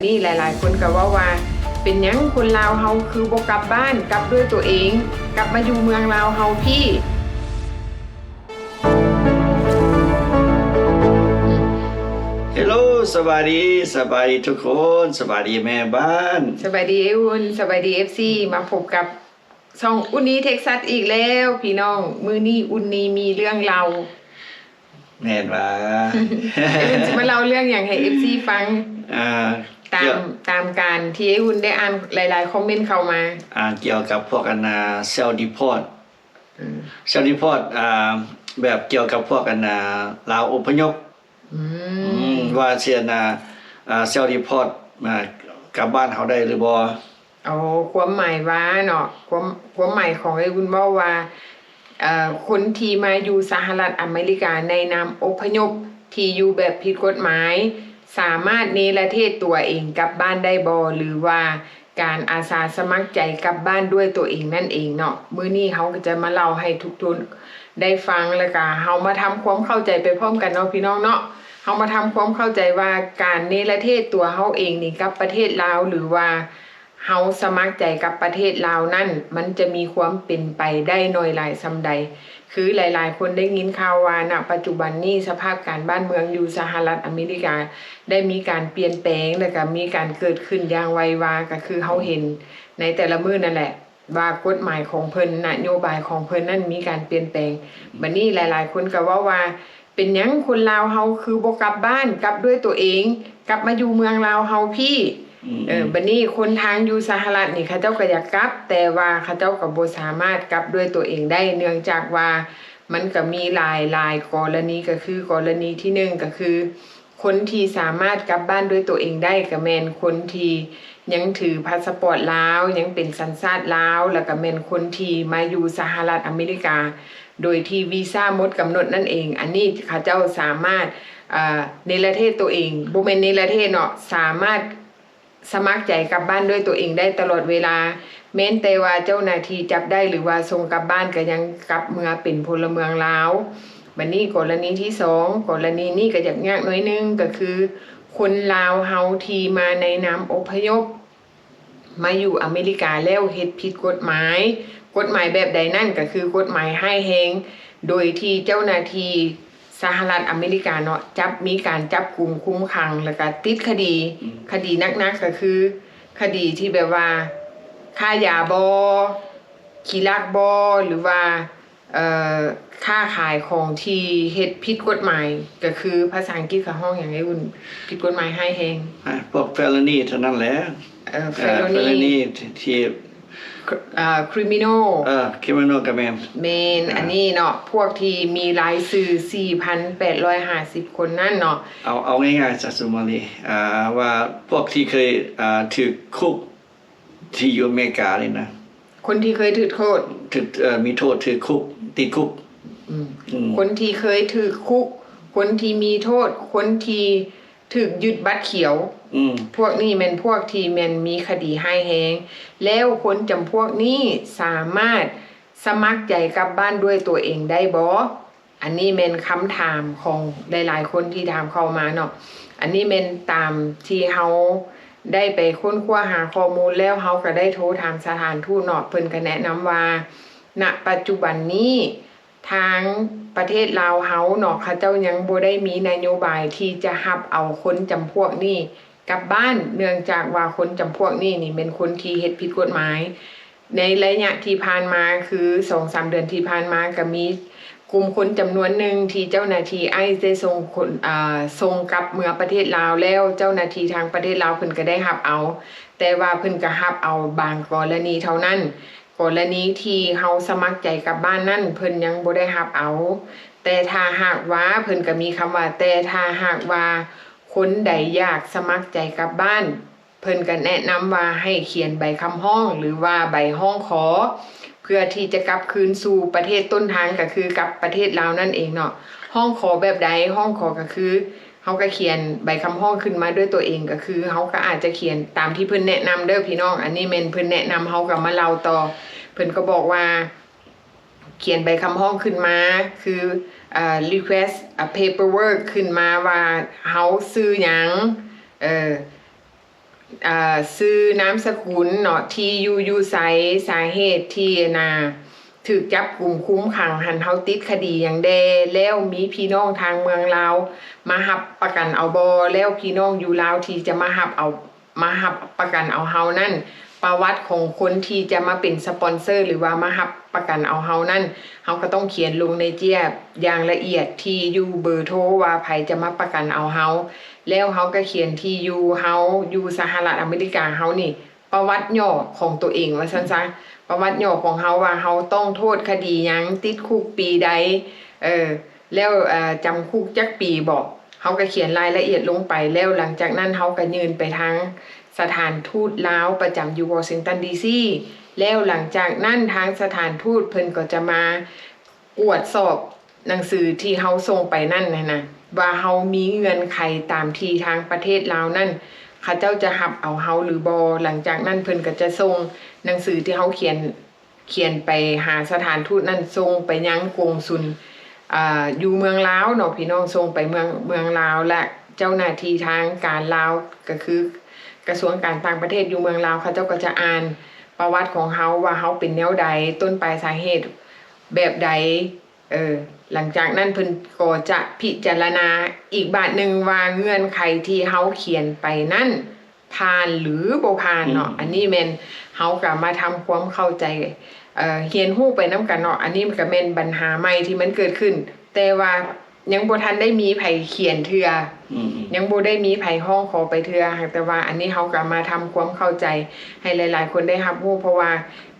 ນີ້ຫຼາຍໆຄົນກໍເວົ້າວ່າ ເປັນຫຍັງຄົນລາວເຮົາຄືບໍ່ກັບບ້ານ, ກັບດ້ວຍຕົວເອງ, ກັບມາຢູ່ເມືອງລາວເຮົາພີ້? Hello ສະບາຍດີ, ສະບາຍດີທຸກຄົນ, ສະບາຍດີແມ່ບ້ານ, ສະບາຍດີອ້າຍອຸ່ນ, ສະບາຍດີ ເອັຟຊີ, ມາພົບກັບ ຊ່ອງອຸ່ນນີເທັກຊັສອີກແລ້ວພີ່ນ້ອງ. ມື້ນີ້ອຸ່ນນີມີເລື່ອງເລົ່າ. ແມ່ນວ່າ ອຸ່ນຊິມາເລົ່າເລື່ອງຫຍັງໃຫ້ ເອັຟຊີ ຟັງ? ອ່າ ຕາມ ກ່ຽວ ຕາມການທີ່ອ້າຍອຸ່ນໄດ້ອ່ານຫຼາຍໆຄອມເມັນເຂົ້າມາ. ອ່າ ກ່ຽວກັບພວກອັນນ່າ self deport ອືມ self deport ອ່າ ແບບກ່ຽວກັບພວກອັນນ່າ ລາວອົບພະຍົບ. ອືມ ອືມ ວ່າຊິອັນນ່າ ອ່າ self deport ອ່າ ກັບບ້ານເຮົາໄດ້ຫຼືບໍ່? ເອົາຄວາມໝາຍວ່າເນາະ ຄວາມ ຄວາມໝາຍຂອງອ້າຍອຸ່ນເວົ້າວ່າ ເອີ ຄົນທີ່ມາຢູ່ສະຫະລັດອາເມລິກາໃນນາມອົບພະຍົບທີ່ຢູ່ແບບຜິດກົດໝາຍ ສາມາດເນລະເທດຕົວເອງກັບບ້ານໄດ້ບໍ່ ຫຼືວ່າ ການອາສາສະໝັກໃຈກັບບ້ານດ້ວຍຕົວເອງນັ້ນເອງເນາະ. ມື້ນີ້ເຮົາກໍຈະມາເລົ່າໃຫ້ທຸກຄົນໄດ້ຟັງ ແລ້ວກະເຮົາມາທຳຄວາມເຂົ້າໃຈໄປພ້ອມກັນເນາະພີ່ນ້ອງເນາະ. ເຮົາມາທຳຄວາມເຂົ້າໃຈວ່າ ການເນລະເທດຕົວເຮົາເອງນີ້ກັບປະເທດລາວ ຫຼືວ່າເຮົາສະໝັກໃຈກັບປະເທດລາວນັ້ນ ມັນຈະມີຄວາມເປັນໄປໄດ້ໜ້ອຍຫຼາຍສ່ຳໃດ? ຄືຫຼາຍໆຄົນໄດ້ຍິນຂ່າວວ່າ ນະປັດຈຸບັນນີ້ ສະພາບການບ້ານເມືອງຢູ່ສະຫະລັດອາເມລິກາ ໄດ້ມີການປ່ຽນແປງ ແລ້ວກະມີການເກີດຂຶ້ນຢ່າງໄວວາ ກະຄືເຮົາເຫັນໃນແຕ່ລະມື້ນັ້ນແຫຼະ ວ່າກົດໝາຍຂອງເພິ່ນ ນະໂຍບາຍຂອງເພິ່ນນັ້ນມີການປ່ຽນແປງ. ບັດນີ້ຫຼາຍໆຄົນກະເວົ້າວ່າ ເປັນຫຍັງຄົນລາວເຮົາຄືບໍ່ກັບບ້ານ ກັບດ້ວຍຕົວເອງ ກັບມາຢູ່ເມືອງລາວເຮົາພີ້? ອືມ ເອີ ບັດນີ້ຄົນທາງຢູ່ສະຫະລັດນີ້ ເຂົາເຈົ້າກໍຢາກກັບ ແຕ່ວ່າເຂົາເຈົ້າກໍບໍ່ສາມາດກັບດ້ວຍຕົວເອງໄດ້ ເນື່ອງຈາກວ່າມັນກໍມີຫຼາຍໆກໍລະນີ ກໍຄືກໍລະນີທີໜຶ່ງ ກໍຄືຄົນທີ່ສາມາດກັບບ້ານດ້ວຍຕົວເອງໄດ້ ກໍແມ່ນຄົນທີ່ຍັງຖືພາສະປອດລາວ ຍັງເປັນສັນຊາດລາວ ແລ້ວກໍແມ່ນຄົນທີ່ມາຢູ່ສະຫະລັດອາເມລິກາ ໂດຍທີ່ວີຊາໝົດກຳນົດນັ້ນເອງ. ອັນນີ້ເຂົາເຈົ້າສາມາດ ເອີ ເນລະເທດຕົວເອງ ບໍ່ແມ່ນເນລະເທດເນາະ ສາມາດສະໝັກໃຈກັບບ້ານດ້ວຍຕົວເອງໄດ້ຕະຫຼອດເວລາ ແມ່ນແຕ່ວ່າເຈົ້າໜ້າທີ່ຈັບໄດ້ ຫຼືວ່າສົ່ງກັບບ້ານ ກໍຍັງກັບເມືອເປັນພົນລະເມືອງລາວ. ບັດນີ້ກໍລະນີທີສອງ ກໍລະນີນີ້ກໍຢາກຍາກໜ້ອຍໜຶ່ງ ກໍຄືຄົນລາວເຮົາທີ່ມາໃນນາມອົບພະຍົບ ມາຢູ່ອາເມລິກາແລ້ວເຮັດຜິດກົດໝາຍ. ກົດໝາຍແບບໃດນັ້ນ? ກໍຄືກົດໝາຍຮ້າຍແຮງ ໂດຍທີ່ເຈົ້າໜ້າທີ່ສະຫະລັດອາເມລິກາເນາະ ຈັບ ມີການຈັບກຸມຄຸມຂັງ ແລ້ວກະຕິດຄະດີ ອືມ ຄະດີໜັກໆ ກໍຄືຄະດີທີ່ແບບວ່າຄ້າຢາບໍ, ຂີ້ລັກບໍ ຫຼືວ່າ ເອີ ຄ້າຂາຍຂອງທີ່ເຮັດຜິດກົດໝາຍ ກໍຄືພາສາອັງກິດເຂົາຮ້ອງຫຍັງ ໄອ້ອຸ່ນ? ຜິດກົດໝາຍຮ້າຍແຮງ ອ່າ ພວກ felony ເທົ່ານັ້ນແຫຼະ. ເອີ ເອີ felony felony ທີ່ ອ່າ criminal ເອີ criminal ກໍແມ່ນ ແມ່ນ ອ່າ ອັນນີ້ເນາະ ພວກທີ່ມີລາຍຊື່ສີ່ພັນແປດຮ້ອຍຫ້າສິບຄົນນັ້ນເນາະ. ເອົາ ເອົາງ່າຍໆຊະ ສຸມາລີ ອ່າ ວ່າພວກທີ່ເຄີຍ ອ່າ ຖືກຄຸກ ທີ່ຢູ່ອາເມລິການີ້ນະ ຄົນທີ່ເຄີຍຖືກໂທດ ຖືກ ເອີ ມີໂທດຖືກຄຸກ ຕິດຄຸກ ອືມ ອືມ ຄົນທີ່ເຄີຍຖືກຄຸກ ຄົນທີ່ມີໂທດ ຄົນທີ່ຖືກຍຶດບັດຂຽວ ອືມ ພວກນີ້ແມ່ນພວກທີ່ແມ່ນມີຄະດີຮ້າຍແຮງ ແລ້ວຄົນຈຳພວກນີ້ສາມາດສະໝັກໃຈກັບບ້ານດ້ວຍຕົວເອງໄດ້ບໍ່? ອັນນີ້ແມ່ນຄຳຖາມຂອງຫຼາຍໆຄົນທີ່ຖາມເຂົ້າມາເນາະ. ອັນນີ້ແມ່ນຕາມທີ່ເຮົາໄດ້ໄປຄົ້ນຄວ້າຫາຂໍ້ມູນແລ້ວ ເຮົາກໍໄດ້ໂທຖາມສະຖານທູດເນາະ ເພິ່ນກໍແນະນຳວ່າ ນະປັດຈຸບັນນີ້ ທາງປະເທດລາວເຮົາເນາະ ເຂົາເຈົ້າຍັງບໍ່ໄດ້ມີນະໂຍບາຍທີ່ຈະຮັບເອົາຄົນຈຳພວກນີ້ ກັບບ້ານ ເນື່ອງຈາກວ່າຄົນຈຳພວກນີ້ນີ້ແມ່ນຄົນທີ່ເຮັດຜິດກົດໝາຍ. ໃນໄລຍະທີ່ຜ່ານມາ ຄືສອງສາມເດືອນທີ່ຜ່ານມາ ກໍມີກຸ່ມຄົນຈຳນວນໜຶ່ງທີ່ເຈົ້າໜ້າທີ່ໄອສ໌ໄດ້ສົ່ງຄົນ ອ່າ ສົ່ງກັບເມືອປະເທດລາວແລ້ວ ເຈົ້າໜ້າທີ່ທາງປະເທດລາວເພິ່ນກໍໄດ້ຮັບເອົາ ແຕ່ວ່າເພິ່ນກໍຮັບເອົາບາງກໍລະນີເທົ່ານັ້ນ. ກໍລະນີທີ່ເຮົາສະໝັກໃຈກັບບ້ານນັ້ນ ເພິ່ນຍັງບໍ່ໄດ້ຮັບເອົາ. ແຕ່ຖ້າຫາກວ່າ ເພິ່ນກໍມີຄຳວ່າ ແຕ່ຖ້າຫາກວ່າ ຄົນໃດຢາກສະໝັກໃຈກັບບ້ານ ເພິ່ນກໍແນະນຳວ່າໃຫ້ຂຽນໃບຄຳຮ້ອງ ຫຼືວ່າໃບຮ້ອງຂໍ ເພື່ອທີ່ຈະກັບຄືນສູ່ປະເທດຕົ້ນທາງ ກໍຄືກັບປະເທດລາວນັ້ນເອງເນາະ. ຮ້ອງຂໍແບບໃດ? ຮ້ອງຂໍກໍຄື ເຮົາກໍຂຽນໃບຄຳຮ້ອງຂຶ້ນມາດ້ວຍຕົວເອງ ກໍຄືເຮົາກໍອາດຈະຂຽນຕາມທີ່ເພິ່ນແນະນຳເດີພີ່ນ້ອງ. ອັນນີ້ແມ່ນເພິ່ນແນະນຳ ເຮົາກໍມາເລົ່າຕໍ່. ເພິ່ນກໍບອກວ່າ ຂຽນໃບຄຳຮ້ອງຂຶ້ນມາ ຄື ເອີ request a paperwork ຂຶ້ນມາວ່າເຮົາຊື່ຫຍັງ ເອີ ອ່າ ຊື່ນາມສະກຸນເນາະ ທີ່ຢູ່ຢູ່ໃສ ສາເຫດທີ່ ອັນນ່າ ຖືກຈັບກຸມຄຸມຂັງຫັ້ນ ເຮົາຕິດຄະດີຫຍັງແດ່ ແລ້ວມີພີ່ນ້ອງທາງເມືອງລາວມາຮັບປະກັນເອົາບໍ່ ແລ້ວພີ່ນ້ອງຢູ່ລາວທີ່ຈະມາຮັບເອົາ ມາຮັບປະກັນເອົາເຮົານັ້ນ ປະຫວັດຂອງຄົນທີ່ຈະມາເປັນສະປອນເຊີ ຫຼືວ່າມາຮັບປະກັນເອົາເຮົານັ້ນ ເຮົາກໍຕ້ອງຂຽນລົງໃນເຈ້ຍຢ່າງລະອຽດ ທີ່ຢູ່ ເບີໂທ ວ່າໃຜຈະມາປະກັນເອົາເຮົາ ແລ້ວເຮົາກໍຂຽນທີ່ຢູ່ເຮົາ ຢູ່ສະຫະລັດອາເມລິກາເຮົານີ້ ປະຫວັດຫຍໍ້ຂອງໂຕເອງວ່າຊັ້ນຊະ ປະຫວັດຫຍໍ້ຂອງເຮົາວ່າເຮົາຕ້ອງໂທດຄະດີຫຍັງ ຕິດຄຸກປີໃດ ເອີ ແລ້ວ ເອີ ຈຳຄຸກຈັກປີເບາະ ເຮົາກໍຂຽນລາຍລະອຽດລົງໄປ ແລ້ວຫຼັງຈາກນັ້ນເຮົາກໍຍື່ນໄປທາງສະຖານທູດລາວປະຈຳຢູ່ວໍຊິງຕັນ ດີຊີ ແລ້ວຫຼັງຈາກນັ້ນທາງສະຖານທູດເພິ່ນກໍຈະມາກວດສອບໜັງສືທີ່ເຮົາສົ່ງໄປນັ້ນຫັ້ນນະ ວ່າເຮົາມີເງື່ອນໄຂຕາມທີ່ທາງປະເທດລາວນັ້ນ ເຂົາເຈົ້າຈະຮັບເອົາເຮົາຫຼືບໍ່. ຫຼັງຈາກນັ້ນເພິ່ນກໍຈະສົ່ງໜັງສືທີ່ເຮົາຂຽນ ຂຽນໄປຫາສະຖານທູດນັ້ນ ສົ່ງໄປຍັງກົງສຸນ ອ່າ ຢູ່ເມືອງລາວເນາະ ພີ່ນ້ອງ ສົ່ງໄປເມືອງ ເມືອງລາວ ແລະ ເຈົ້າໜ້າທີ່ທາງການລາວ ກໍຄືກະຊວງການຕ່າງປະເທດຢູ່ເມືອງລາວ ເຂົາເຈົ້າກໍຈະອ່ານປະຫວັດຂອງເຮົາວ່າເຮົາເປັນແນວໃດ ຕົ້ນປາຍສາເຫດແບບໃດ ເອີ ຫຼັງຈາກນັ້ນເພິ່ນກໍຈະພິຈາລະນາອີກບາດໜຶ່ງວ່າເງື່ອນໄຂທີ່ເຮົາຂຽນໄປນັ້ນ ຜ່ານຫຼືບໍ່ຜ່ານເນາະ. ອືມ ອັນນີ້ແມ່ນເຮົາກໍມາທຳຄວາມເຂົ້າໃຈ ເອີ ຮຽນຮູ້ໄປນຳກັນເນາະ. ອັນນີ້ມັນກໍແມ່ນບັນຫາໃໝ່ທີ່ມັນເກີດຂຶ້ນ ແຕ່ວ່າຍັງບໍ່ທັນໄດ້ມີໃຜຂຽນເທື່ອ ອືມໆ ຍັງບໍ່ໄດ້ມີໃຜຮ້ອງຂໍໄປເທື່ອ. ຫາກແຕ່ວ່າອັນນີ້ເຮົາກໍມາທຳຄວາມເຂົ້າໃຈໃຫ້ຫຼາຍໆຄົນໄດ້ຮັບຮູ້ ເພາະວ່າ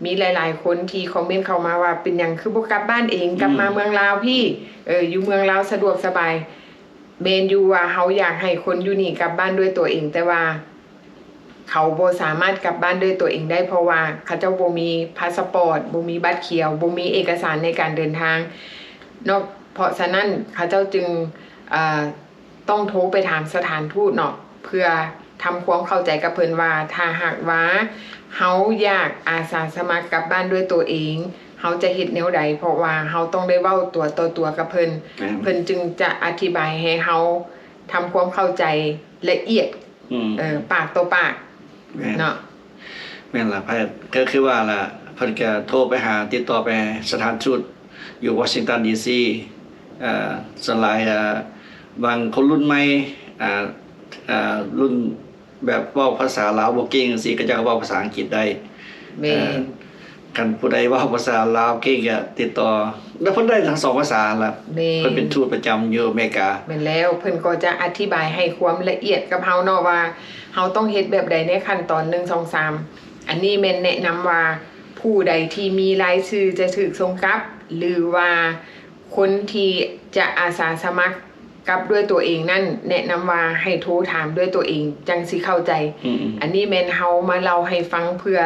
ມີຫຼາຍໆຄົນທີ່ຄອມເມັນເຂົ້າມາວ່າ ເປັນຫຍັງຄືບໍ່ກັບບ້ານເອງ ກັບມາ ອືມ ເມືອງລາວພີ້ ເອີ ຢູ່ເມືອງລາວສະດວກສະບາຍ. ແມ່ນຢູ່ວ່າເຮົາຢາກໃຫ້ຄົນຢູ່ນີ້ກັບບ້ານດ້ວຍຕົວເອງ ແຕ່ວ່າເຂົາບໍ່ສາມາດກັບບ້ານດ້ວຍຕົວເອງໄດ້ ເພາະວ່າເຂົາເຈົ້າບໍ່ມີພາສະປອດ ບໍ່ມີບັດຂຽວ ບໍ່ມີເອກະສານໃນການເດີນທາງເນາະ. ເພາະສະນັ້ນເຂົາເຈົ້າຈຶ່ງ ເອີ ຕ້ອງໂທໄປຖາມສະຖານທູດເນາະ ເພື່ອທຳຄວາມເຂົ້າໃຈກັບເພິ່ນວ່າ ຖ້າຫາກວ່າເຮົາຢາກອາສາສະໝັກກັບບ້ານດ້ວຍຕົວເອງ ເຮົາຈະເຮັດແນວໃດ ເພາະວ່າເຮົາຕ້ອງໄດ້ເວົ້າຕົວຕໍ່ຕົວກັບເພິ່ນ ແມ່ນ ເພິ່ນຈຶ່ງຈະອະທິບາຍໃຫ້ເຮົາທຳຄວາມເຂົ້າໃຈລະອຽດ ອືມ ເອີ ປາກຕໍ່ປາກ ແມ່ນ ເນາະ. ແມ່ນລະ ກໍຄືວ່າລະ ເພິ່ນກໍໂທໄປຫາ ຕິດຕໍ່ໄປສະຖານທູດຢູ່ວໍຊິງຕັນ ດີຊີ ເອີ ສ່ວນຫຼາຍ ເອີ ບາງຄົນລຸ້ນໃໝ່ ເອີ ລຸ້ນ ແບບເວົ້າພາສາລາວບໍ່ເກັ່ງຈັ່ງຊີ້ ເຂົາເຈົ້າກໍເວົ້າພາສາອັງກິດໄດ້. ແມ່ນ ເອີ ຄັນຜູ້ໃດເວົ້າພາສາລາວເກັ່ງກໍຕິດຕໍ່ ແລ້ວເພິ່ນໄດ້ທັງສອງພາສາລະ. ແມ່ນ ເພິ່ນເປັນທູດປະຈຳຢູ່ອາເມລິກາ. ແມ່ນແລ້ວ ເພິ່ນກໍຈະອະທິບາຍໃຫ້ຄວາມລະອຽດກັບເຮົາເນາະ ວ່າເຮົາຕ້ອງເຮັດແບບໃດໃນຂັ້ນຕອນ ໜຶ່ງ ສອງ ສາມ. ອັນນີ້ແມ່ນແນະນຳວ່າ ຜູ້ໃດທີ່ມີລາຍຊື່ຈະຖືກສົ່ງກັບ ຫຼືວ່າຄົນທີ່ຈະອາສາສະໝັກ ກັບດ້ວຍຕົວເອງນັ້ນ ແນະນຳວ່າໃຫ້ໂທຖາມດ້ວຍຕົວເອງ ຈັ່ງຊິເຂົ້າໃຈ. ອືມໆ ອັນນີ້ແມ່ນເຮົາມາເລົ່າໃຫ້ຟັງ ເພື່ອ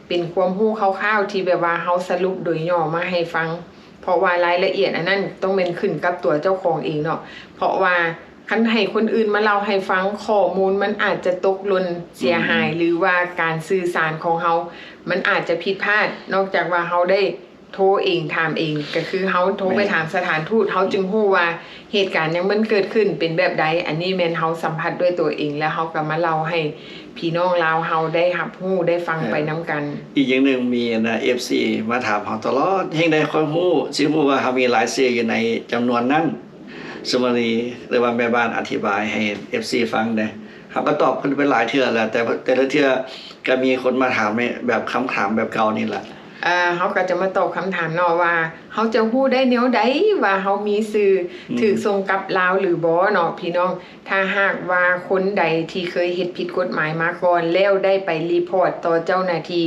ເປັນຄວາມຮູ້ຄ່າວໆ ທີ່ແບບວ່າເຮົາສະຫຼຸບໂດຍຫຍໍ້ມາໃຫ້ຟັງ ເພາະວ່າລາຍລະອຽດອັນນັ້ນຕ້ອງແມ່ນຂຶ້ນກັບຕົວເຈົ້າຂອງເອງເນາະ. ເພາະວ່າຄັນໃຫ້ຄົນອື່ນມາເລົ່າໃຫ້ຟັງ ຂໍ້ມູນມັນອາດຈະຕົກຫຼົ່ນເສຍຫາຍ ອືມ ຫຼືວ່າການສື່ສານຂອງເຮົາມັນອາດຈະຜິດພາດ ນອກຈາກວ່າເຮົາໄດ້ ໂທເອງຖາມເອງ ກໍຄືເຮົາໂທໄປ ແມ່ນ ຖາມສະຖານທູດ ເຮົາຈຶ່ງຮູ້ວ່າເຫດການຫຍັງມັນເກີດຂຶ້ນເປັນແບບໃດ. ອັນນີ້ແມ່ນເຮົາສຳຜັດດ້ວຍຕົວເອງ ແລ້ວເຮົາກໍມາເລົ່າໃຫ້ພີ່ນ້ອງລາວເຮົາໄດ້ຮັບຮູ້ໄດ້ຟັງ ເອີ ໄປນຳກັນ. ອີກຢ່າງໜຶ່ງ ມີອັນນ່າ ເອັຟຊີ ມາຖາມເຮົາຕະຫຼອດ ແຮ່ງໄດ້ຄວາມຮູ້ ຊິຮູ້ວ່າເຮົາມີລາຍຊື່ຢູ່ໃນຈຳນວນນັ້ນ. ຊຸມມື້ນີ້ ຫຼືວ່າແມ່ບ້ານອະທິບາຍໃຫ້ເອັຟຊີຟັງແດ່. ເຮົາກໍຕອບເພິ່ນໄປຫຼາຍເທື່ອແລ້ວ ແຕ່ ແຕ່ລະເທື່ອກໍມີຄົນມາຖາມໃນແບບຄຳຖາມແບບເກົ່ານີ້ລະ. ເອີ ເຮົາກໍຈະມາຕອບຄຳຖາມເນາະວ່າ ເຮົາຈະຮູ້ໄດ້ແນວໃດວ່າເຮົາມີຊື່ ອືມ ຖືກສົ່ງກັບລາວຫຼືບໍ່ເນາະພີ່ນ້ອງ? ຖ້າຫາກວ່າຄົນໃດທີ່ເຄີຍເຮັດຜິດກົດໝາຍມາກ່ອນ ແລ້ວໄດ້ໄປຣີພອດຕໍ່ເຈົ້າໜ້າທີ່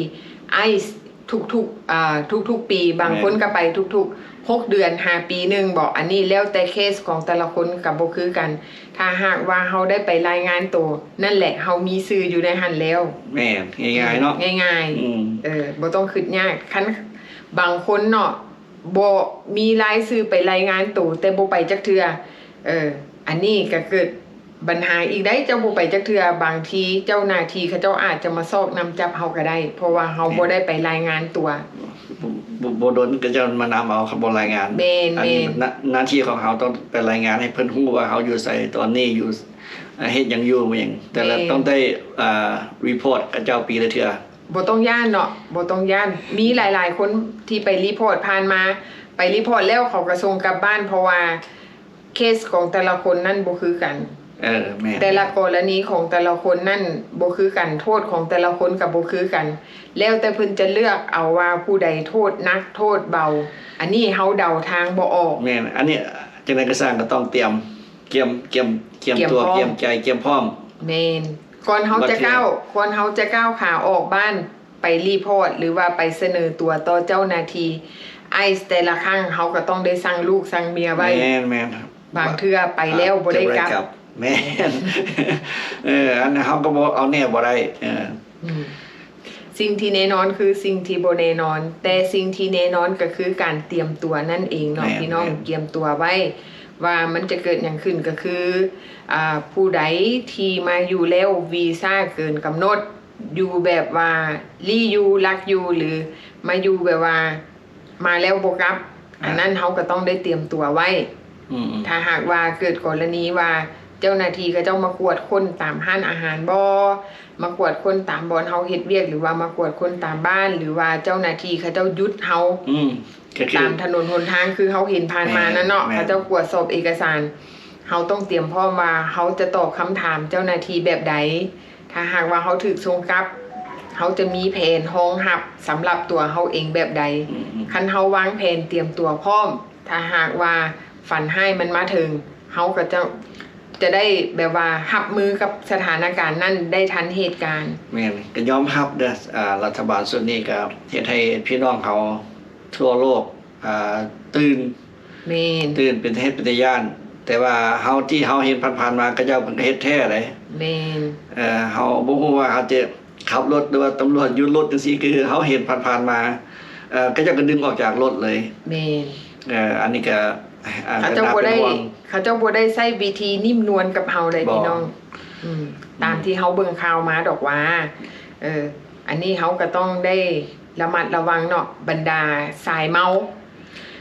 ໄອສ໌ທຸກໆ ອ່າ ທຸກໆປີ ບາງຄົນ ແມ່ນ ກໍໄປທຸກໆຫົກເດືອນຫາປີໜຶ່ງເບາະ ອັນນີ້ແລ້ວແຕ່ເຄສຂອງແຕ່ລະຄົນກໍບໍ່ຄືກັນ. ຖ້າຫາກວ່າເຮົາໄດ້ໄປລາຍງານໂຕ ນັ້ນແຫຼະ ເຮົາມີຊື່ຢູ່ໃນຫັ້ນແລ້ວ. ແມ່ນ ງ່າຍໆເນາະ ອືມ ງ່າຍໆ ອືມ ເອີ ບໍ່ຕ້ອງຄິດຍາກ. ຄັນບາງຄົນເນາະ ບໍ່ມີລາຍຊື່ໄປລາຍງານໂຕ ແຕ່ບໍ່ໄປຈັກເທື່ອ ເອີ ອັນນີ້ກໍເກີດບັນຫາອີກໄດ໋. ເຈົ້າບໍ່ໄປຈັກເທື່ອ ບາງທີເຈົ້າໜ້າທີ່ເຂົາເຈົ້າອາດຈະມາຊອກນຳຈັບເຮົາກໍໄດ້ ເພາະວ່າເຮົາ ແມ່ນ ບໍ່ໄດ້ໄປລາຍງານຕົວ. ບໍ່ ບໍ່ ບໍ່ດົນເຂົາເຈົ້າມານຳເອົາ ຄັນບໍ່ລາຍງານ. ແມ່ນ ອັນນີ້ ແມ່ນ ໜ້າ ໜ້າທີ່ຂອງເຮົາຕ້ອງໄປລາຍງານໃຫ້ເພິ່ນຮູ້ວ່າເຮົາຢູ່ໃສ ຕອນນີ້ຢູ່ ອ່າ ເຮັດຫຍັງຢູ່ ແມ່ນຫຍັງ ແຕ່ລະ ແມ່ນ ຕ້ອງໄດ້ ອ່າ report ເຂົາເຈົ້າປີລະເທື່ອ. ບໍ່ຕ້ອງຢ້ານເນາະ ບໍ່ຕ້ອງຢ້ານ. ມີຫຼາຍໆຄົນທີ່ໄປ report ຜ່ານມາ ໄປ report ແລ້ວເຂົາກໍສົ່ງກັບບ້ານ ເພາະວ່າເຄສຂອງແຕ່ລະຄົນນັ້ນບໍ່ຄືກັນ. ເອີ ແມ່ນ ແຕ່ລະກໍລະນີຂອງແຕ່ລະຄົນນັ້ນບໍ່ຄືກັນ ໂທດຂອງແຕ່ລະຄົນກໍບໍ່ຄືກັນ ແລ້ວແຕ່ເພິ່ນຈະເລືອກເອົາວ່າຜູ້ໃດໂທດໜັກໂທດເບົາ ອັນນີ້ເຮົາເດົາທາງບໍ່ອອກ. ແມ່ນ ອັນນີ້ຈັ່ງໃດກໍຊ່າງກໍຕ້ອງຕຽມ ກຽມ ກຽມ ກຽມຕົວ ກຽມພ້ອມ ກຽມໃຈ ກຽມພ້ອມ. ແມ່ນ ກ່ອນເຮົາຈະກ້າວ ກ່ອນເຮົາຈະກ້າວຂາອອກບ້ານ ໄປ report ຫຼືວ່າໄປສະເໜີຕົວຕໍ່ເຈົ້າໜ້າທີ່ ICE ແຕ່ລະຄັ້ງ ເຮົາກໍຕ້ອງໄດ້ສັ່ງລູກສັ່ງເມຍໄວ້. ແມ່ນໆ ບາງເທື່ອໄປແລ້ວ ອ່າ ບໍ່ໄດ້ກັບ ບໍ່ໄດ້ກັບ. ແມ່ນ ເອີ ອັນເຮົາກໍບໍ່ເອົາແນ່ບໍ່ໄດ້. ເອີ ອືມ ສິ່ງທີ່ແນ່ນອນຄືສິ່ງທີ່ບໍ່ແນ່ນອນ ແຕ່ສິ່ງທີ່ແນ່ນອນກໍຄືການຕຽມຕົວນັ້ນເອງເນາະ ແມ່ນ ພີ່ນ້ອງ ແມ່ນ ກຽມຕົວໄວ້ວ່າມັນຈະເກີດຫຍັງຂຶ້ນ ກໍຄື ອ່າ ຜູ້ໃດທີ່ມາຢູ່ແລ້ວ ວີຊາເກີນກຳນົດ ຢູ່ແບບວ່າລີ້ຢູ່ລັກຢູ່ ຫຼື ມາຢູ່ແບບວ່າມາແລ້ວບໍ່ກັບ ອ່າ ອັນນັ້ນເຮົາກໍຕ້ອງໄດ້ຕຽມຕົວໄວ້. ອືມໆ ຖ້າຫາກວ່າເກີດກໍລະນີວ່າເຈົ້າໜ້າທີ່ເຂົາເຈົ້າມາກວດຄົ້ນຕາມຮ້ານອາຫານບໍ ມາກວດຄົ້ນຕາມບ່ອນເຮົາເຮັດວຽກ ຫຼືວ່າມາກວດຄົ້ນຕາມບ້ານ ຫຼືວ່າເຈົ້າໜ້າທີ່ເຂົາເຈົ້າຢຸດເຮົາ ອືມ ກໍຄືຕາມຖະໜົນຫົນທາງ ຄືເຮົາເຫັນຜ່ານມານັ້ນເນາະ ແມ່ນໆ ເຂົາເຈົ້າກວດສອບເອກະສານ ເຮົາຕ້ອງຕຽມພ້ອມວ່າເຮົາຈະຕອບຄຳຖາມເຈົ້າໜ້າທີ່ແບບໃດ. ຖ້າຫາກວ່າເຮົາຖືກສົ່ງກັບ ເຮົາຈະມີແຜນຮອງຮັບສຳລັບຕົວເຮົາເອງແບບໃດ? ອືມໆ ຄັນເຮົາວາງແຜນຕຽມຕົວພ້ອມ ຖ້າຫາກວ່າຝັນຮ້າຍມັນມາເຖິງ ເຮົາກໍຈະ ຈະໄດ້ແບບວ່າຮັບມືກັບສະຖານະການນັ້ນໄດ້ທັນເຫດການ. ແມ່ນ ກໍຍອມຮັບເດີ້ ອ່າ ລັດຖະບານຊຸດນີ້ກໍເຮັດໃຫ້ພີ່ນ້ອງເຮົາທົ່ວໂລກ ອ່າ ຕື່ນ ແມ່ນ ຕື່ນເປັນເຮັດເປັນຕາຢ້ານ ແຕ່ວ່າເຮົາ ທີ່ເຮົາເຫັນຜ່ານໆມາ ເຂົາເຈົ້າເພິ່ນກໍເຮັດແທ້ໃດ໋. ແມ່ນ ເອີ ເຮົາບໍ່ຮູ້ວ່າເຮົາຈະຂັບລົດ ຫຼືວ່າຕຳຫຼວດຢຸດລົດຈັ່ງຊີ້ ຄືເຮົາເຫັນຜ່ານໆມາ ເອີ ເຂົາເຈົ້າກໍດຶງອອກຈາກລົດເລີຍ. ແມ່ນ ເອີ ອັນນີ້ກໍ ອ່າ ເຂົາເຈົ້າບໍ່ໄດ້ ເຂົາເຈົ້າບໍ່ໄດ້ໃຊ້ວິທີນິ້ມນວນກັບເຮົາໃດ໋ ບໍ່ ພີ່ນ້ອງ ອືມ ຕາມ ອືມ ທີ່ເຮົາເບິ່ງຂ່າວມາດອກວ່າ ເອີ ອັນນີ້ເຮົາກໍຕ້ອງໄດ້ລະມັດລະວັງເນາະ ບັນດາຊາຍເມົາ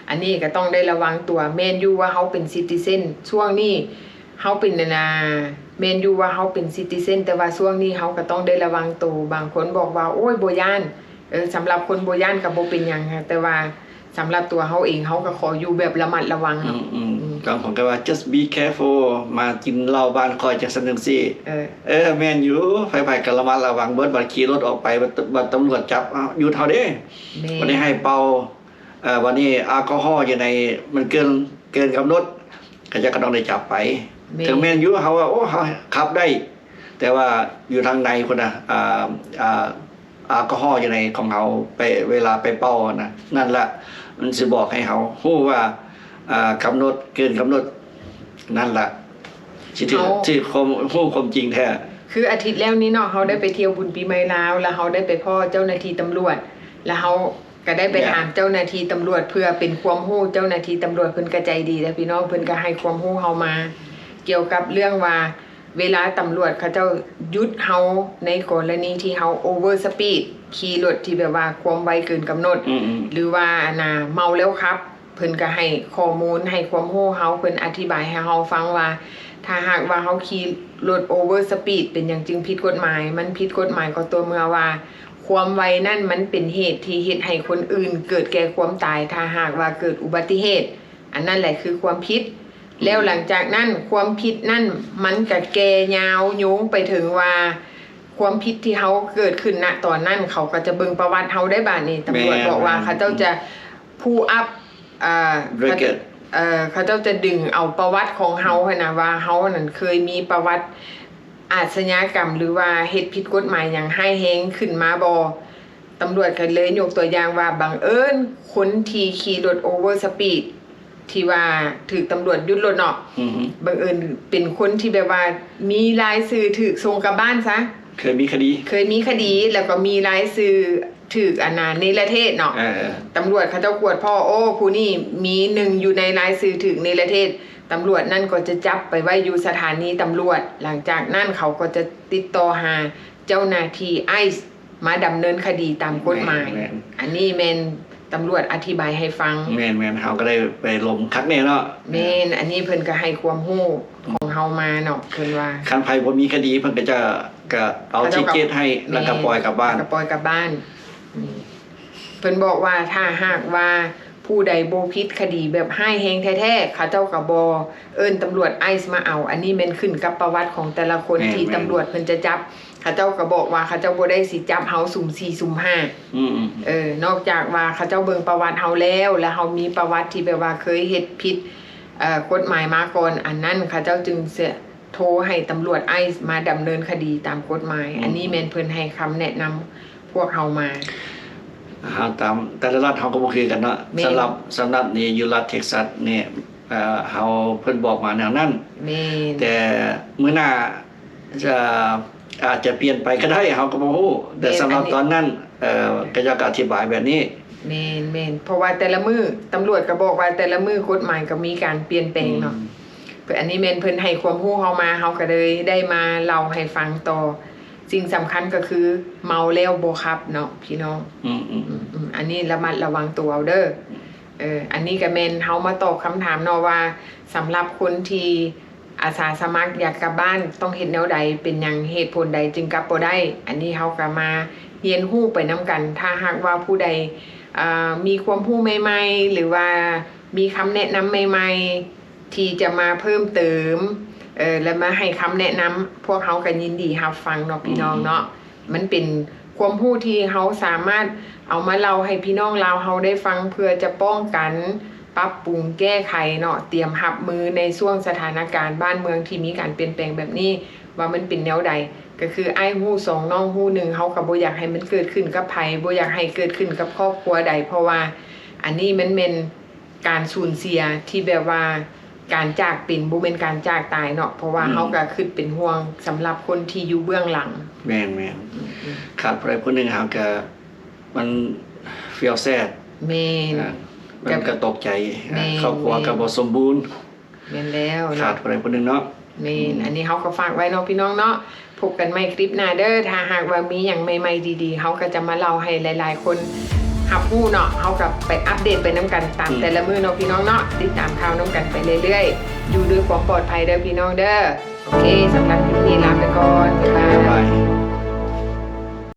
ອັນນີ້ກໍຕ້ອງໄດ້ລະວັງຕົວ. ແມ່ນຢູ່ວ່າເຮົາເປັນ citizen ຊ່ວງນີ້ເຮົາເປັນ ອັນນ່າ ແມ່ນຢູ່ວ່າເຮົາເປັນ citizen ແຕ່ວ່າຊ່ວງນີ້ເຮົາກໍຕ້ອງໄດ້ລະວັງໂຕ. ບາງຄົນບອກວ່າ ໂອ້ຍ ບໍ່ຢ້ານ ເອີ ສຳລັບຄົນບໍ່ຢ້ານກໍບໍ່ເປັນຫຍັງ ແຕ່ວ່າສຳລັບຕົວເຮົາເອງ ເຮົາກໍຂໍຢູ່ແບບລະມັດລະວັງເນາະ. ອືມໆ ອືມ ບາງຄົນກໍວ່າ just be careful ມາກິນເຫຼົ້າບ້ານຂ້ອຍຈັ່ງຊັ້ນຈັ່ງຊີ້. ເອີ ເອີ ແມ່ນຢູ່ ໃຜໆກໍລະມັດລະວັງເບິດ ບັດຂີ່ລົດອອກໄປ ບັດ ບັດຕຳຫຼວດຈັບ ອ້າວ ຢຸດເຮົາເດ້. ແມ່ນ ບັດນີ້ໃຫ້ເປົ່າ ເອີ ບັດນີ້ແອລກໍຮໍຢູ່ໃນ ມັນເກີນ ເກີນກຳນົດ ເຂົາເຈົ້າກໍຕ້ອງໄດ້ຈັບໄປ. ແມ່ນ ເຖິງແມ່ນຢູ່ເຮົາວ່າ ໂອ້ ເຮົາຂັບໄດ້ ແຕ່ວ່າຢູ່ທາງໃນພຸ້ນນະ ອ່າ ອ່າ ແອລກໍຮໍຢູ່ໃນຂອງເຮົາ ໄປ ເວລາໄປເປົ່ານະ ນັ້ນລະ ມັນຊິບອກໃຫ້ເຮົາຮູ້ວ່າ ອ່າ ກຳນົດ ເກີນກຳນົດ ນັ້ນລະ ຊິຖືກ ເຮົາ ຊິຄວາມ ຮູ້ຄວາມຈິງແທ້. ຄືອາທິດແລ້ວນີ້ເນາະ ເຮົາໄດ້ໄປທ່ຽວບຸນປີໃໝ່ລາວ ແລ້ວເຮົາໄດ້ໄປພໍ້ເຈົ້າໜ້າທີ່ຕຳຫຼວດ ແລ້ວເຮົາ ກໍໄດ້ໄປ ແມ່ນ ຖາມເຈົ້າໜ້າທີ່ຕຳຫຼວດ ເພື່ອເປັນຄວາມຮູ້. ເຈົ້າໜ້າທີ່ຕຳຫຼວດເພິ່ນກໍໃຈດີເດ້ພີ່ນ້ອງ ເພິ່ນກໍໃຫ້ຄວາມຮູ້ເຮົາມາ ກ່ຽວກັບເລື່ອງວ່າ ເວລາຕຳຫຼວດເຂົາເຈົ້າຢຸດເຮົາ ໃນກໍລະນີທີ່ເຮົາ over speed ຂີ່ລົດທີ່ແບບວ່າຄວາມໄວເກີນກຳນົດ ອືມໆ ຫຼືວ່າ ອັນນ່າ ເມົາແລ້ວຂັບ ເພິ່ນກໍໃຫ້ຂໍ້ມູນ ໃຫ້ຄວາມຮູ້ເຮົາ ເພິ່ນອະທິບາຍໃຫ້ເຮົາຟັງວ່າ ຖ້າຫາກວ່າເຮົາຂີ່ລົດ over speed ເປັນຫຍັງຈຶ່ງຜິດກົດໝາຍ? ມັນຜິດກົດໝາຍກໍຕໍ່ເມື່ອວ່າ ຄວາມໄວນັ້ນມັນເປັນເຫດທີ່ເຮັດໃຫ້ຄົນອື່ນເກີດແກ່ຄວາມຕາຍ ຖ້າຫາກວ່າເກີດອຸບັດຕິເຫດ ອັນນັ້ນແຫຼະຄືຄວາມຜິດ. ແລ້ວຫຼັງຈາກນັ້ນ ຄວາມຜິດນັ້ນມັນກະແກ່ຍາວໂຍງໄປເຖິງວ່າ ຄວາມຜິດທີ່ເຮົາເກີດຂຶ້ນນະຕອນນັ້ນ ເຂົາກໍຈະເບິ່ງປະຫວັດເຮົາໄດ້ບາດນີ້. ຕຳຫຼວດ ແມ່ນ ບອກວ່າ ແມ່ນ ເຂົາເຈົ້າຈະ pull up ອ່າ record ເຂົາເຈົ້າຈະດຶງເອົາປະຫວັດຂອງເຮົາຫັ້ນນະ ວ່າເຮົານັ້ນເຄີຍມີປະຫວັດອາດຊະຍາກຳ ຫຼືວ່າເຮັດຜິດກົດໝາຍຫຍັງຮ້າຍແຮງຂຶ້ນມາບໍ່. ຕຳຫຼວດກໍເລີຍຍົກຕົວຢ່າງວ່າ ບັງເອີນຄົນທີ່ຂີ່ລົດ over speed ທີ່ວ່າຖືກຕຳຫຼວດຢຸດລົດເນາະ ອືຮຶ ບັງເອີນເປັນຄົນທີ່ແບບວ່າມີລາຍຊື່ຖືກສົ່ງກັບບ້ານຊະ ເຄີຍມີຄະດີ ເຄີຍມີຄະດີ ແລ້ວກໍມີລາຍຊື່ ຖືກອັນນ່າເນລະເທດເນາະ ເອີ ຕຳຫຼວດເຂົາເຈົ້າກວດພໍ້ ໂອ້ ຜູ້ນີ້ມີໜຶ່ງຢູ່ໃນລາຍຊື່ຖືກເນລະເທດ ຕຳຫຼວດນັ້ນກໍຈະຈັບໄປໄວ້ຢູ່ສະຖານີຕຳຫຼວດ ຫຼັງຈາກນັ້ນເຂົາກໍຈະຕິດຕໍ່ຫາເຈົ້າໜ້າທີ່ໄອສ໌ ມາດຳເນີນຄະດີຕາມກົດໝາຍ ແມ່ນໆ ອັນນີ້ແມ່ນຕຳຫຼວດອະທິບາຍໃຫ້ຟັງ ແມ່ນໆ ເຮົາກໍໄດ້ໄປລົມຄັກແນ່ເນາະ ແມ່ນ ອັນນີ້ເພິ່ນກໍໃຫ້ຄວາມຮູ້ຂອງ ເຮົາມາເນາະ ເພິ່ນວ່າ ຄັນໃຜບໍ່ມີຄະດີ ເພິ່ນກໍຈະ ກະເອົາ ເຂົາເຈົ້າກໍ ທີເຈັດໃຫ້ ແລ້ວກໍ ແມ່ນ ປ່ອຍກັບບ້ານ ແລ້ວກໍປ່ອຍກັບບ້ານ. ອືມ ເພິ່ນບອກວ່າ ຖ້າຫາກວ່າຜູ້ໃດບໍ່ຜິດຄະດີແບບຮ້າຍແຮງແທ້ໆ ເຂົາເຈົ້າກໍບໍ່ເອີ້ນຕຳຫຼວດໄອສ໌ມາເອົາ. ອັນນີ້ແມ່ນຂຶ້ນກັບປະຫວັດຂອງແຕ່ລະຄົນ ແມ່ນ ທີ່ ແມ່ນ ຕຳຫຼວດເພິ່ນຈະຈັບ. ເຂົາເຈົ້າກໍບອກວ່າ ເຂົາເຈົ້າບໍ່ໄດ້ຊິຈັບເຮົາສຸ່ມສີ່ສຸ່ມຫ້າ. ອືມໆໆ ເອີ ນອກຈາກວ່າເຂົາເຈົ້າເບິ່ງປະຫວັດເຮົາແລ້ວ ແລ້ວເຮົາມີປະຫວັດທີ່ແບບວ່າເຄີຍເຮັດຜິດ ເອີ ກົດໝາຍມາກ່ອນ ອັນນັ້ນເຂົາເຈົ້າຈຶ່ງຈະໂທໃຫ້ຕຳຫຼວດໄອສ໌ມາດຳເນີນຄະດີຕາມກົດໝາຍ. ອືມ ອັນນີ້ແມ່ນເພິ່ນໃຫ້ຄຳແນະນຳພວກເຮົາມາ. ເຮົາຕາມ ແຕ່ລະລັດເຮົາກໍບໍ່ຄືກັນເນາະ. ແມ່ນ ສຳລັບ ສຳລັບນີ້ຢູ່ລັດເທັກຊັສນີ້ ເອີ ເຮົາ ເພິ່ນບອກມາແນວນັ້ນ. ແມ່ນ ແຕ່ມື້ໜ້າ ຈະ ອາດຈະປ່ຽນໄປກໍໄດ້ ເຮົາກໍບໍ່ຮູ້. ແຕ່ ແມ່ນ ສຳລັບ ອັນນີ້ ຕອນນັ້ນ ເອີ ເຂົາເຈົ້າກໍອະທິບາຍແບບນີ້. ແມ່ນໆ ເພາະວ່າແຕ່ລະມື້ ຕຳຫຼວດກໍບອກວ່າແຕ່ລະມື້ກົດໝາຍກໍມີການປ່ຽນແປງເນາະ. ອືມ ເພິ່ນ ອັນນີ້ແມ່ນເພິ່ນໃຫ້ຄວາມຮູ້ເຮົາມາ ເຮົາກໍເລີຍໄດ້ມາເລົ່າໃຫ້ຟັງຕໍ່. ສິ່ງສຳຄັນກໍຄືເມົາແລ້ວບໍ່ຂັບເນາະພີ່ນ້ອງ. ອືມໆໆ ອືມໆ ອັນນີ້ລະມັດລະວັງຕົວເອົາເດີ. ເອີ ອັນນີ້ກໍແມ່ນເຮົາມາຕອບຄຳຖາມເນາະວ່າ ສຳລັບຄົນທີ່ ອາສາສະໝັກຢາກກັບບ້ານຕ້ອງເຮັດແນວໃດ? ເປັນຫຍັງ ເຫດຜົນໃດຈຶ່ງກັບບໍ່ໄດ້? ອັນນີ້ເຮົາກໍມາຮຽນຮູ້ໄປນຳກັນ. ຖ້າຫາກວ່າຜູ້ໃດ ເອີ ມີຄວາມຮູ້ໃໝ່ໆ ຫຼືວ່າມີຄຳແນະນຳໃໝ່ໆ ທີ່ຈະມາເພີ່ມເຕີມ ເອີ ແລະ ມາໃຫ້ຄຳແນະນຳ ພວກເຮົາກໍຍິນດີຮັບຟັງເນາະ ພີ່ນ້ອງເນາະ. ອືມ ມັນເປັນຄວາມຮູ້ທີ່ເຮົາສາມາດເອົາມາເລົ່າໃຫ້ພີ່ນ້ອງລາວເຮົາໄດ້ຟັງ ເພື່ອຈະປ້ອງກັນ ປັບປຸງແກ້ໄຂເນາະ ຕຽມຮັບມືໃນຊ່ວງສະຖານະການບ້ານເມືອງທີ່ມີການປ່ຽນແປງແບບນີ້ ວ່າມັນເປັນແນວໃດ. ກໍຄືອ້າຍຮູ້ສອງ ນ້ອງຮູ້ໜຶ່ງ ເຮົາກໍບໍ່ຢາກໃຫ້ມັນເກີດຂຶ້ນກັບໃຜ ບໍ່ຢາກໃຫ້ເກີດຂຶ້ນກັບຄອບຄົວໃດ ເພາະວ່າອັນນີ້ມັນແມ່ນ ການສູນເສຍທີ່ແບບວ່າການຈາກເປັນ ບໍ່ແມ່ນການຈາກຕາຍເນາະ ເພາະວ່າ ອືມ ເຮົາກໍຄິດເປັນຫ່ວງສຳລັບຄົນທີ່ຢູ່ເບື້ອງຫຼັງ. ແມ່ນໆ ອືມໆ ຂາດຜູ້ໃດຜູ້ໜຶ່ງເຮົາກໍ ມັນ feel sad. ແມ່ນ ອ່າ ມັນກໍຕົກໃຈ. ແມ່ນ ຄອບຄົວກໍບໍ່ສົມບູນ. ແມ່ນແລ້ວເນາະ ຂາດຜູ້ໃດຜູ້ໜຶ່ງເນາະ. ແມ່ນ ອືມ ອັນນີ້ເຮົາກໍຝາກໄວ້ເນາະ ພີ່ນ້ອງເນາະ. ພົບກັນໃໝ່ຄລິບໜ້າເດີ ຖ້າຫາກວ່າມີຫຍັງໃໝ່ໆ ດີໆ ເຮົາກໍຈະມາເລົ່າໃຫ້ຫຼາຍໆຄົນຮັບຮູ້ເນາະ. ເຮົາກໍໄປອັບເດດໄປນຳກັນຕາມ ອືມ ແຕ່ລະມື້ເນາະ ພີ່ນ້ອງເນາະ. ຕິດຕາມຂ່າວນຳກັນໄປເລື້ອຍໆ ຢູ່ດ້ວຍຄວາມປອດໄພເດີ ພີ່ນ້ອງເດີ. ໂອເຄ ສຳລັບຄລິບນີ້ລາໄປກ່ອນ ບາຍບາຍ ບາຍບາຍ.